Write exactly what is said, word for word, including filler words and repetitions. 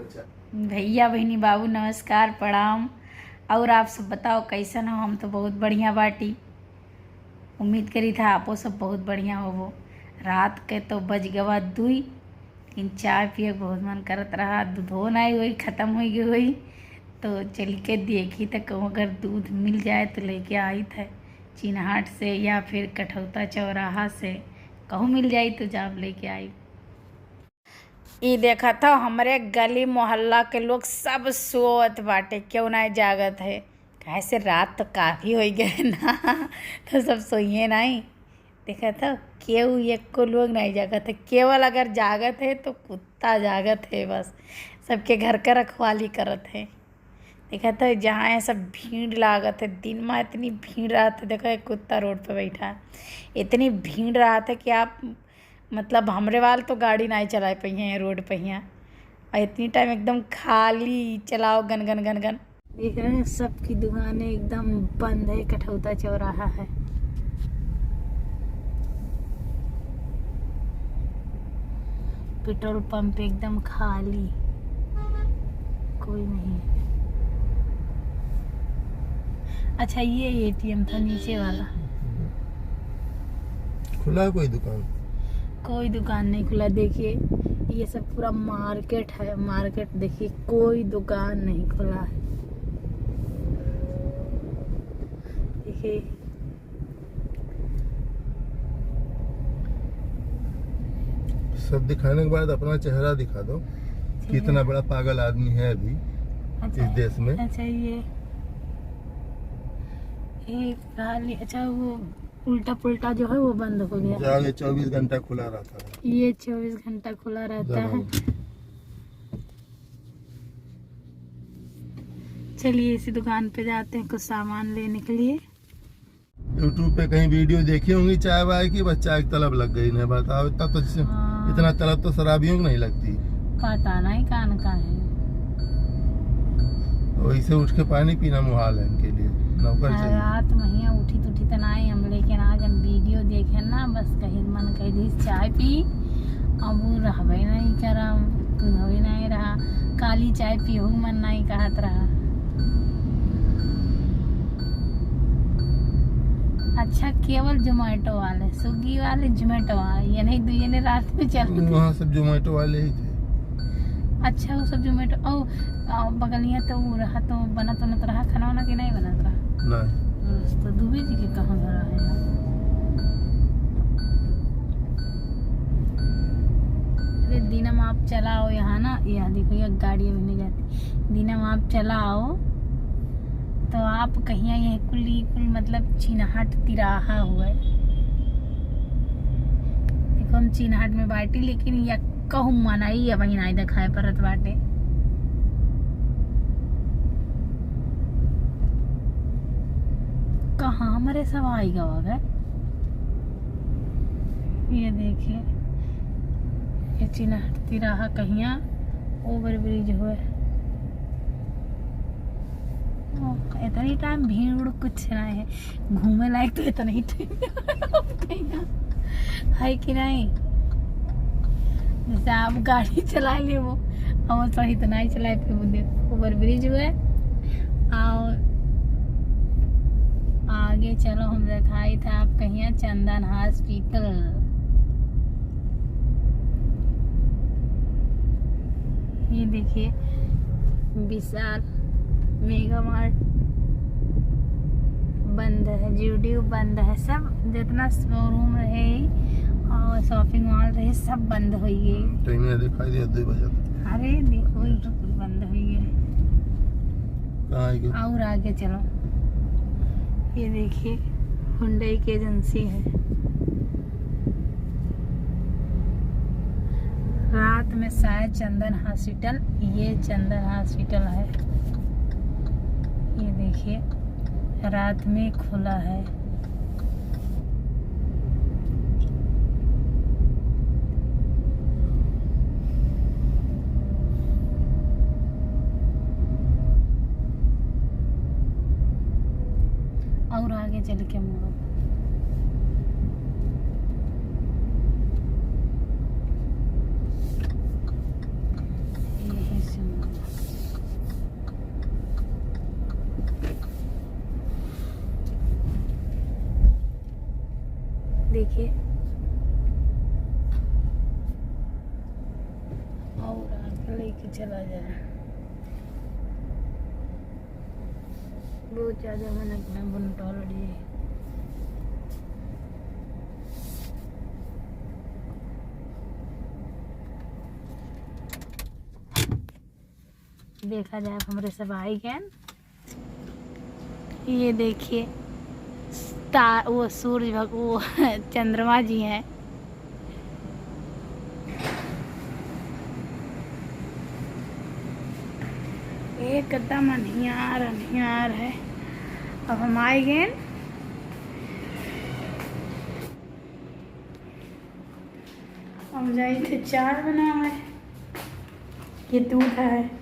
भैया, बहिनी, बाबू, नमस्कार, प्रणाम। और आप सब बताओ, कैसन हो? हम तो बहुत बढ़िया बाटी। उम्मीद करी था आपो सब बहुत बढ़िया होबो। रात के तो बज गवा दुई, लेकिन चाय पिए के बहुत मन करत रहा। दूधो नाई होई, खत्म होई गई होई। तो चल के देखी तो कहूँ अगर दूध मिल जाए तो लेके आई थे चिन्हाट से या फिर कठौता चौराहा से, कहूँ मिल जाई तो जाब लेके आई। ई देखत हो, हमरे गली मोहल्ला के लोग सब सोवत बाटे, केहू नाई जागत है। काहे से रात तो काफी होई गए ना, तो सब सोइए नाई। देखत हो, केहू एको लोग नाई जागत है। केवल अगर जागत है तो कुत्ता जागत है बस, सबके घर का रखवाली करत है। देखत हो, जहाँ है सब भीड़ लागत है, दिन में इतनी भीड़ रहत है। देखो, एक कुत्ता रोड पे बैठा है, इतनी भीड़ रहत है कि आप मतलब, हमरे वाल तो गाड़ी नाई चलाए पइहें रोड पे हियाँ। और इतनी टाइम एकदम खाली चलाओ, गन, गन, गन, गन। देख रहे हैं, सबकी दुकानें एकदम बंद है, कठौता चौराहा है। पेट्रोल पंप एकदम खाली, कोई नहीं। अच्छा, ये एटीएम था नीचे वाला। खुला है कोई दुकान? कोई दुकान नहीं खुला। देखिए, ये सब पूरा मार्केट है, मार्केट देखिए, कोई दुकान नहीं खुला है। देखिए, सब दिखाने के बाद अपना चेहरा दिखा दो कि इतना बड़ा पागल आदमी है अभी इस देश में। अच्छा, ये एक खाली, अच्छा, वो उल्टा पुल्टा जो है वो बंद हो गया। जाओ, ये चौबीस घंटा खुला रहता है। ये चौबीस घंटा खुला रहता है। चलिए, इसी दुकान पे जाते हैं कुछ सामान लेने के लिए। YouTube पे कहीं वीडियो देखी होंगी चाय वाय की, बस चाय की तलब लग गई इन्हें। बताओ, इतना तो, हाँ। इतना तलब तो शराबियों को नहीं लगती। पता नहीं कान का है। वैसे उठ के पानी पीना मुहाल है इनके लिए, नौकर चाहिए। रात में हियाँ उठी तुठी तो नहीं हम, लेकिन आज हम वीडियो देखे ना, बस कहीं मन कह दी चाय पी, अब वो रहबे नहीं करम, कुछ होई नहीं रहा। काली चाय पीहू मन नहीं कहत रहा। अच्छा, केवल Zomato वाले, Swiggy वाले, Zomato वाले, ये नहीं, दो ये नहीं रात में चल। वहाँ सब Zomato वाले ही थे। अच्छा, वो सब Zomato, ओ, आ, बगलिया तो वो रहा, तो बनत, बनत रहा, खाना वाना के नहीं बनत रहा? नहीं। बस, तो दुबे जी के कहाँ घर है यार? अरे, दिनम आप चलाओ यहाँ ना, यहाँ देखो, ये गाड़ी अभी नहीं जाती। दिनम आप चलाओ, तो आप कहिया ये कुल, कुल मतलब चिन्हाट तिराहा हुए। देखो, हम चिन्हाट में बाटी, लेकिन यक्कहू मनई अबहीं नाई देखाए परत बाटे। कहाँ हमरे सब आई गवा गए। ये देखिए, ये चिन्हाट तिराहा कहिया overbridge हुए। ओह, इतनी टाइम भीड़ उड़ कुछ नहीं है, घूमे लायक तो इतना ही टाइम है कि नहीं? जैसे आप गाड़ी चला ले वो, हम तो इतना ही चलाए, फिर वो देखो, overbridge हुए। और आगे चलो, हम दिखाई था आप कहिया चंदन हॉस्पिटल। ये देखिए, विशाल मेगा मार्ट बंद है, जुडियो बंद है, सब जितना शोरूम रहे और shopping mall रहे, सब बंद हो गए। तो इन्हें दिखाई दिया दो बजे। अरे देखो, ये तो कुल बंद हो गए। कहाँ है क्या? और आगे चलो, ये देखिए, Hyundai की एजेंसी है। रात में शायद चंदन हॉस्पिटल, ये चंदन हॉस्पिटल है, ये देखिए, रात में खुला है। और आगे चल के मुड़ो। यही से मुड़ो। देखिए, और आगे लेके चला जाए। बहुत ज्यादा मन अपना बन already। देखा जाए, हमरे सब आई गए। ये देखिए, ता-, वो सूरज भग-, वो चंद्रमा जी हैं। एकदम अन्हियार, अन्हियार है। अब हम आई गए। हम जाई थे चाय बनावे। ये दूध है,